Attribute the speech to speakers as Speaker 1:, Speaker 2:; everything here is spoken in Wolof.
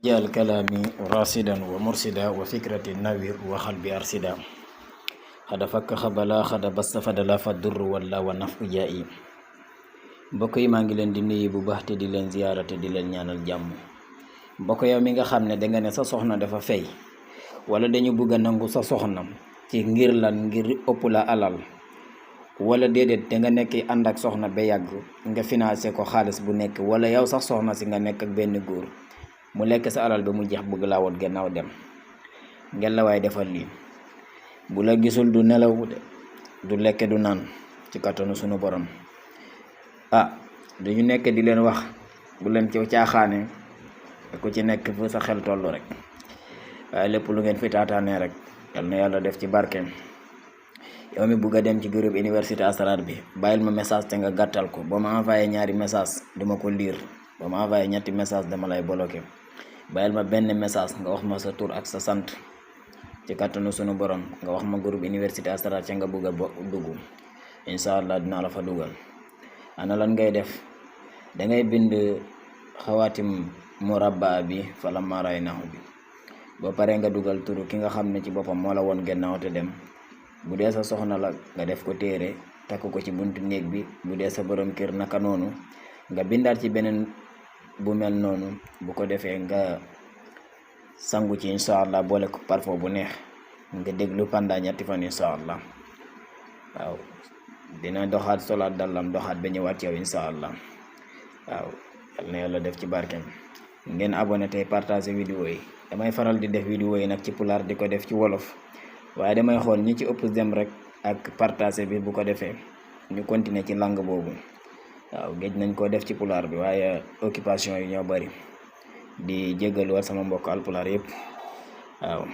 Speaker 1: جعل كلامي راسدا ومرسدا وفكرة نوير وقلبي أرسدا xada fakk xabala xada basta fadala fa durr wala wa naf ujaayi mbokk yi maa ngi leen di nuyu bu baax te di leen ziyaara te di leen ñaanal jàmm. mbokk yow mi nga xam ne danga ne sa soxna dafa fay wala dañu bëgg a nangu sa soxna ci ngir lan ngir ëpp la alal wala déedéet danga nekk ànd ak soxna ba yàgg nga financé ko xaalis bu nekk wala yow sax soxna si nga nekk ak benn góor mu lekk sa alal ba mu jeex bëgg laa woon gannaaw dem ngel la waay defal lii bu la gisul du nelaw du lekk du naan ci kattanu sunu borom. duñu nekk di leen wax bu leen ci caaxaane ku ci nekk fu sa xel tollu rek waaye lépp lu ngeen fi taataanee rek yal na yàlla def ci barkeem. yow mi bugg a dem ci groupe université asrar bi bàyyil ma message te nga gàttal ko ba ma envoyé ñaari message duma ko lire ba ma envoyé ñetti message dama lay bloqué. bàyyil ma benn message nga wax ma sa tur ak sa sant ci kàttanu sunu borom nga wax ma groupe université asrar ca nga bëgg a dugg incha allah dinaa la fa dugal. ana lan ngay def dangay bind xawaatim murabba bi fala maray naxu bi ba pare nga dugal turu ki nga xam ne ci boppam moo la woon gannaaw te dem. bu dee sa soxna la nga def ko téere takk ko ci buntu néeg bi. bu dee sa borom kër naka noonu nga bindaat ci beneen bu mel noonu bu ko defee nga sangu ci incha allah boole ko parfum bu neex nga déglu pendant ñetti fan incha allah waaw dina doxaat solaat dallam doxaat ba ñëwaat yow incha allah waaw yal na yàlla def ci barkeem. ngeen abonné tey partager vidéo yi. damay faral di def vidéo yi nag ci pulaar di ko def ci wolof waaye damay xool ñi ci ëpp dem rek ak partager bi bu ko defee ñu continuer ci langue boobu. waaw géej nañ ko def ci pulaar bi waaye occupation yi ñoo bari di jégalu sama mbokk alpulaar yëpp waaw.